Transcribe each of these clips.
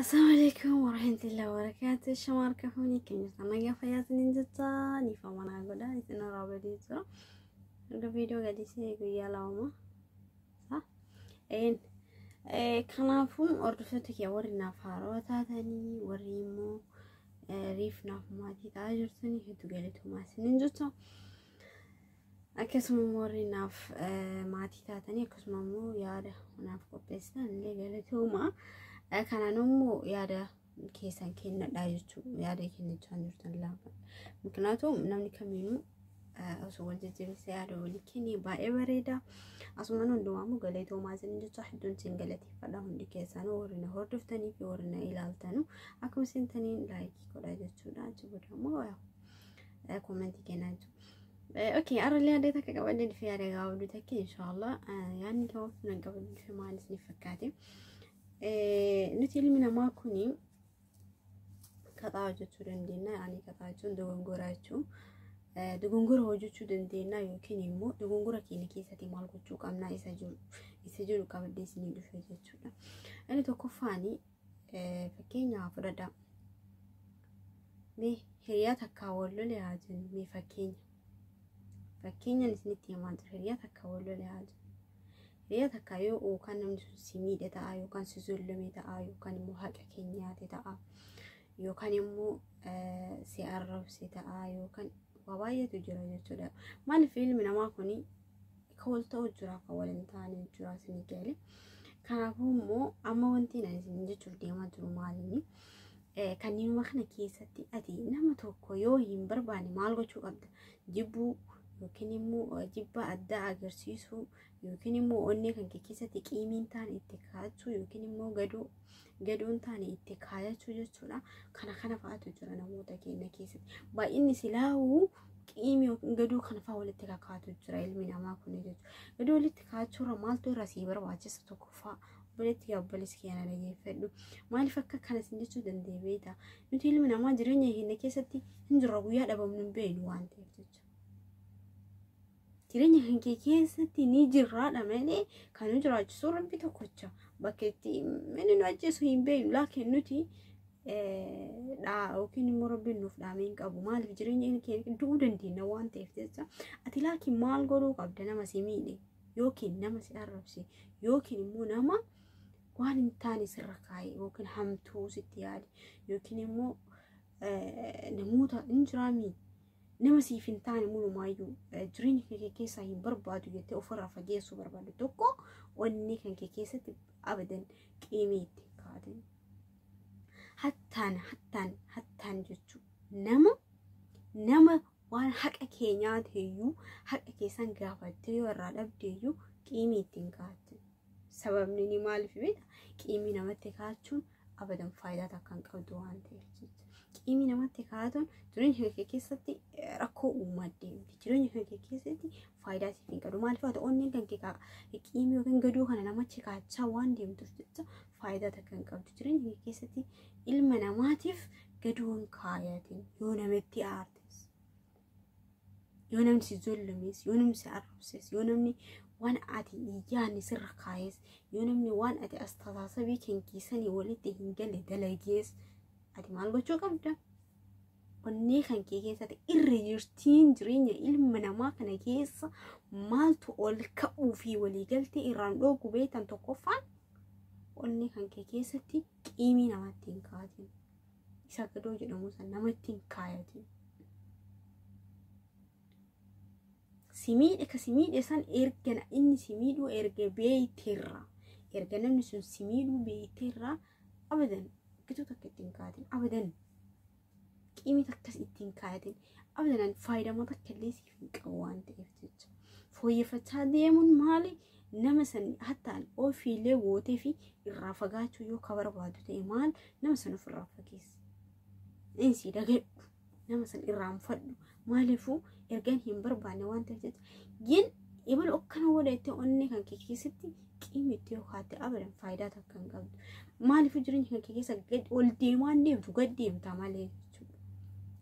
Assalamu alaikum warahmatullahi wabarakatuh. Shama harka fuunii keenya sana fayyaasiniin jecha nifa manaa godha isin irraa badii jira. Erga viidiyoo gadhiisee guyyaa 2. Kanaafuu hordoftoota kee warri naaf haarawaa taatanii, warri immoo riif naaf maatii ta'aa jirtanii, hedduu galatoomaa isiniin jecha. Akkasuma immoo warri naaf maatii taatanii, akkasuma immoo yaada naaf qopheessitan illee galatoomaa. Kanaan immoo yaada keessan kennadhaa jechuudha. Yaada kennachaa jirtan lafa. ምክንያቱም namni kamiinuu osoo wal jajjabeessee yaada walii kennee baay'ee bareeda. Asumaan hundumaa immoo galatoomaa isin jecha, hedduun isin galateeffadha hundi keessanuu, warri na hordoftanii fi warri na ilaaltanu. Akkuma isin like godhaa jechuudha. Achi booda immoo comment kennaa jechuudha. Okay, arallee yaada takka qabadhee dhufe, yaada gabaabduu takka inshaallah. Yaadni gabaabduu nan qabadhee dhufe maal isiniif fakkaate? Nuti ilmi namaa kuni kaxaa hojjechuu dandeenya. Ani kaxaa jechuun dogongora jechuun dogongora hojjechuu dandeenya, yookiin immoo dogongora keenya keessatti maal gochuu qabna isa jiru qabadhee isinii dhufe jechuudha. Inni tokkoffaani, fakkeenya fudhadhaa. Mee hiriyaa takkaa wal lole haa jennu. Mee fakkeenyaan isinitti himaa jira. Hiriyaa takkaa wal lole haa jennu. Hiriyaa takkaa yoo yookaan namni sun si miidhe ta'a, yookaan si zullume ta'a, yookaan immoo haqa keenya nyaate ta'a, yookaan immoo si arrabse ta'a, yookaan waa baay'eetu jira jechuudha. Maaliif ilmi namaa kuni kan wal ta'u jira, kan wal hin taane jira, isinii galee. Kanaafuu immoo amma wanti ani isin jechuuf deemaa jiru maaliini? Kanneenuma kana keessatti ati nama tokko yoo hin barbaanne maal gochuu qabda? Jibbuu yookiin immoo jibba addaa agarsiisuu, yookiin immoo onnee kan kee keessatti qiimiin taane itti kaa'achuu, yookiin immoo gadoo gadoon taane itti kaayachuu jechuudha. Kana kana fa'aatu jira namoota keenya keessatti. Baay'inni silaa'uu qiimii yookiin gadoo kana fa'a walitti kakaatu jira ilmi namaa kun jechuudha. Gadoo walitti kaachuurra maaltu irra sii barbaachisa tokkoffaa? Obboleetti yaa obboleessi keenya, dhageeffadhu. Maaliif akka kana sin jechuu danda'e beektaa? Nuti ilmi namaa jireenya keenya keessatti hin jirra, guyyaa dhabamnu hin beeknu waan ta'eef jechuudha. Jireenya kan kee keessatti ni jirraadha malee kan nu jiraachisu Rabbi tokkocha. Bakka itti inni nu ajjeesu hin beeknu, laakiin nuti yookiin immoo Rabbiin nuuf dhaamee hin qabu. Maaliif jireenya keenya du'uu dandeenya waan ta'eef jecha. Ati laakiin maal godhuu qabda? Nama si miidhe yookiin nama si arrabse yookiin immoo nama waan hin taane sirra kaa'e yookiin hamtuu sitti yaade yookiin immoo namoota hin jiraamii nama siif hin taane mulumaayyuu jireenya kee keessaa hin barbaadu jettee ofirraa fageessuu barbaadu tokko, onnee kan kee keessatti abadan qiimii itti kaatin. Hattaan hattaan hattaan jechuun nama waan haqa kee nyaateeyyuu, haqa keessan gaafattee yoo irraa dhabdeeyyuu, qiimii ittiin kaa'atin. Sababni ni maaliif beektaa? Qiimii namatti kaachuun abadan faayidaa takka hin qabdu waan ta'eef jecha. Qiimii namatti kaa'atuun jireenya kee keessatti rakkoo uumaa deemti. Jireenya kee keessatti faayidaa siif hin qabu. Maaliif haa ta'u, onneen kan kee qiimii yookiin gadoo kana namatti kaachaa waan deemtuuf jecha faayidaa takka hin qabdu. Jireenya kee keessatti ilma namaatiif gadoo hin kaayatin. Yoo namatti aartes, yoo namni si zullumes, yoo namni si arrabses, yoo namni waan ati yaadne sirra kaayes, yoo namni waan ati as tasaasabii kan keessanii walitti hin galle dalagees, ati maal gochuu qabda? Onnee kan kee keessatti irra jirtiin jireenya ilma namaa kana keessa maaltu ol ka'uu fi waliigaltee irraan dhoogu beektan? Tokkoffaan, onnee kan kee keessatti qiimii namatti hin kaatin. Isa gadoo jedhamu san namatti hin kaayatin. Si miidhe, ka si miidhe san erga inni si miidhuu erga beeyteerra, erga namni sun si miidhuu beeyteerra, abadan gituu takka ittiin kaatin, abadan qiimii takkas ittiin kaayatin, abadan faayidaa takka illee siif hin qabu waan ta'eef jecha. Fooyyeffachaa deemuun maali? Nama san hattaan ofiilee gootee fi irraa fagaachuu yoo ka barbaadu ta'e, maal, nama san ofirraa fageessi. Insi dagadhu, nama san irraanfadhu. Maaliifuu ergaan hin barbaanne waan ta'eef jecha. Gin ibalu akkana godha jettee onnee kan kee keessatti qiimitti yoo kaatte, abadan faayidaa takka hin qabdu. Maaliifuu jireenya kan kee keessa gad ol deemaan deemtu gad deemta malee jechuudha.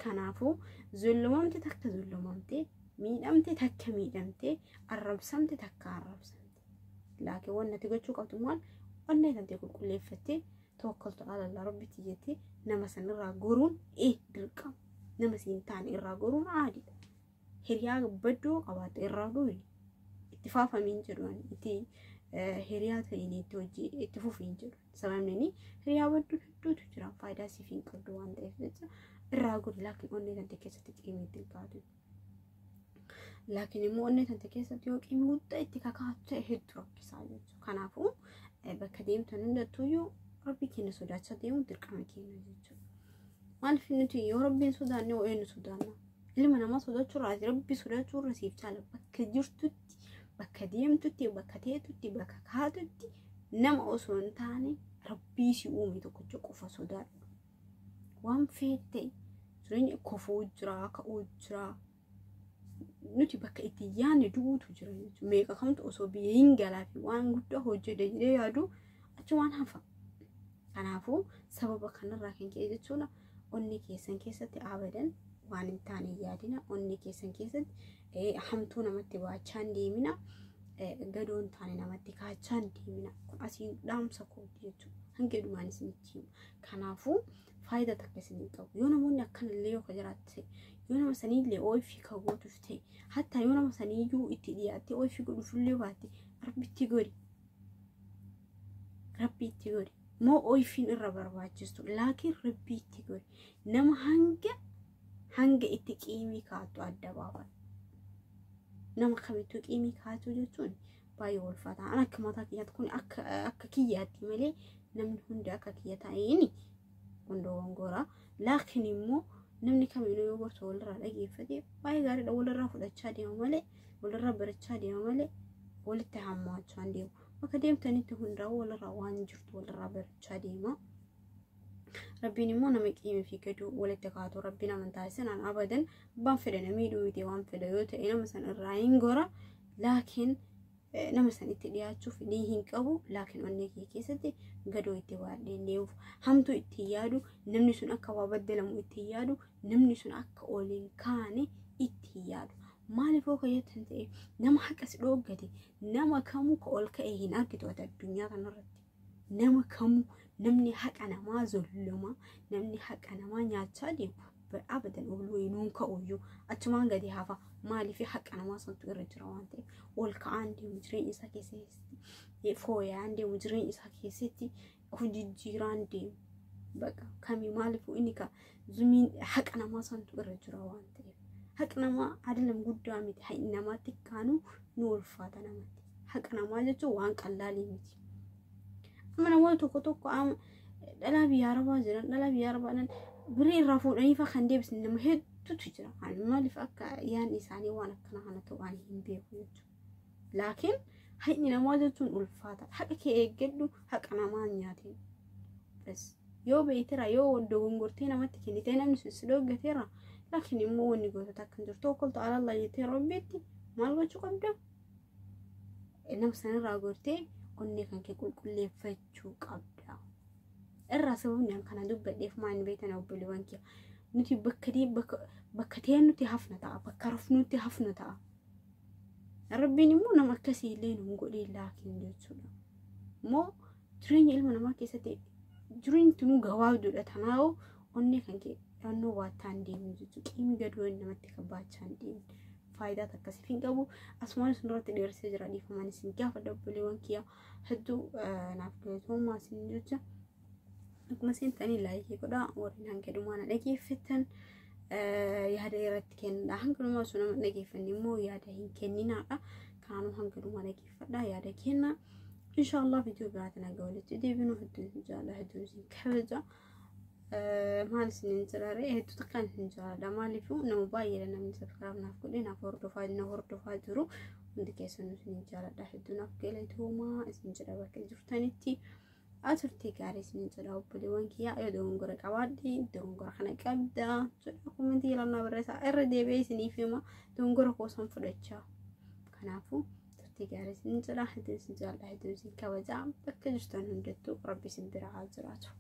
Kanaafuu zullumamte takka zullumamte, miidhamte takka miidhamte, arrabsamte takka arrabsamte. Laakiin wanti ati gochuu qabdu maal? Onnee tantee qulqulleeffattee Tawakkaltu ala Allah rabbitti jettee nama sanirraa goruun dirqama. Nama siin taane irraa goruun aadiidha. Hiriyaa baddoo qabaatte irraa gori. Itti faafamiin jedhu itti hiriyaa ta'in itti hojii itti fufiin jedhu. Sababni inni hiriyaa badduu hedduutu jira faayidaa siif hin qabdu waan ta'eef jecha irraa gori laakiin onnee tante keessatti qiimii itti kaatu. Laakiin immoo onnee tante keessatti yoo qiimii guddaa itti kakaatu ta'e hedduu rakkisaa jechuudha. Kanaafuu bakka deemtan hundattuuyyuu rabbii keenya sodaachaa deemuun dirqama keenya jechuudha. Maaliif nuti yoo rabbiin sodaanne yoo eenyu sodaanna? Ilma namaa sodaachuurraa rabbi sodaachuurra siif caala bakka jirtutti, bakka deemtutti, bakka teetutti, bakka kaatutti nama osoo hin taane rabbii si uume tokkicha qofa sodaadhu. Waan feete jireenya kofuu jira, ka'uu jira. Nuti bakka itti yaadne du'uutu jira jechuudha. Meeqa kamtu osoo biyya hin galaa fi waan guddaa hojjete jedhee yaadu achi waan hafa. Kanaafuu sababa kanarraa kan ka'e jechuudha onnee keessan keessatti abadan waan hin taane yaadina. Onnee keessan keessatti hamtuu namatti baachaa hin deemina. Gadoo hin taane namatti kaachaa hin deemina. Kun asiin dhaamsa kooti jechuudha. Hanga dhumaan isinitti hima. Kanaafuu faayidaa takka isin hin qabu. Yoo namoonni akkanallee yoo ka jiraatte yoo nama saniillee ooyifii ka gootuuf ta'e hatta yoo nama saniiyyuu itti dhiyaattee ooyifii godhuufillee baatte rabbitti godhi. Rabbi itti godhi. Moo ooyifiin irra barbaachistu laakiin rabbi itti godhi. Nama hanga itti qiimii kaattu adda baafadhu. Nama kamittuu qiimii kaatu jechuun baay'ee ulfaata. An akka mataa kiyyaatti kun akka kiyyaatti malee namni hundi akka kiyya ta'een hundoo gongora. Laakiin immoo namni kamiinuu yoo gorsa walirraa dhageeffate baay'ee gaariidha. Walirraa fudhachaa deema malee walirraa barachaa deema malee walitti hammaachaa hin deemu. Bakka deemtanitti hundaa'u walirraa waan jirtu walirraa barachaa deema. Rabbiin immoo nama qiimii fi gaduu walitti kaatu rabbiin amantaa isin abadan abbaan fedhe na miidhuu miti waan fedhe yoo ta'e nama san irraa hin gora. Laakiin nama san itti dhiyaachuuf fedhii hin qabu. Laakiin onnee kee keessatti gadoo itti baadhee deemuuf hamtuu itti yaadu namni sun akka waa baddalamu itti yaadu namni sun akka ol hin kaane itti yaadu. Maaliif yoo kayyattan ta'e nama haqa si dhooggate nama kamuu ka ol ka'e hin argitu ati addunyaa kanarratti. Nama kamuu namni haqa namaa zolloma namni haqa namaa nyaachaa deemu abadan oluu hinuun ka'uyyuu achumaan gadi hafa maaliif haqa namaa santu irra jira waan ta'eef ol ka'aan deemu jireenya isaa keessatti fooyya'aan deemu jireenya isaa keessatti of jijjiiraan deemu bakka kamii maaliif inni ka zumiin haqa namaa santu irra jira waan ta'eef haqa namaa adalam guddaa miti haqni namaa xiqqaanuu nu ulfaata namatti haqa namaa jechuun waan qallaalii miti. Amma namoota tokko tokko dhalaa biyya arabaa jiran dhalaa biyya arabaa birrii irraa fuudhanii fa'aa kan deebisan nama hedduutu jira. Maaliif akka yaadni isaanii waan akkana kana ta'u ani hin beeku jechuudha. Laakiin haqni namaa jechuun ulfaata. Haqa kee eeggadhu haqa namaa hin nyaatin. Bas yoo beektera yoo dogongortee namatti kennitee namni sun si doggateera laakiin immoo wanni gootota akka hin jirtu tokkoltu alallaa jettee rabbiitti maal gochuu qabda? Nama sanarraa gortee onnee kan kee qulqulleeffachuu qabda. Irraa sababni an kana dubbadheef maal beektan obboleewwan kiyya. Nuti bakka teennutti hafna ta'a bakka rafnutti hafna ta'a. Rabbiin immoo nama akkasii illee nu godhee laakiin jechuudha. Immoo jireenya ilma namaa keessatti jireenyi tunuu gabaabduudha tanaa'oo onnee kan kee dhannoo baattaan deemu jechuudha. Qiimii gadoo namatti kabaachaa hin deemne. Faayidaa akkasiif hin qabu. Asumaan isin irratti dheersee jira dhiifamaan isin gaafa obboleewwan kiyya hedduu naaf galatoomaa isin jecha. Akkuma isin ta'anii laayikii godhaa warreen hanga dhumaa na dhageeffattan yaada irratti kennadha. Hanga dhumaa osoo nama dhageeffanne immoo yaada hin kenninaadha. Kanaanuu hanga dhumaa dhageeffadha yaada kenna. Inshaallah viidiyoo biraatiin hanga walitti deebinu hedduun isin jaalladha hedduun isin kabaja. Maal isiniin jedhare hedduu takkaan isin jaalladha. Maaliifuu nama baay'eedha namni sabskiraayib naaf godhee naaf hordofaa na hordofaa jiru. Hundi keessanuu isiniin jaalladha hedduu naaf galatoomaa isin jedha bakka jirtanitti. Aturtii gaarii isiniin jedha obboleewwan kiyyaa yoo dogongora qabaadhe dogongora kana qabda jedha komentii ilaalaa barreessaa irra deebi'ee isiniif hima dogongora koosan fudhachaa. Kanaafuu turtii gaarii isiniin jedha hedduu isin jaalladha hedduu isin kabajaa bakka jirtan hundattuu rabbi isin bira haa jiraatu.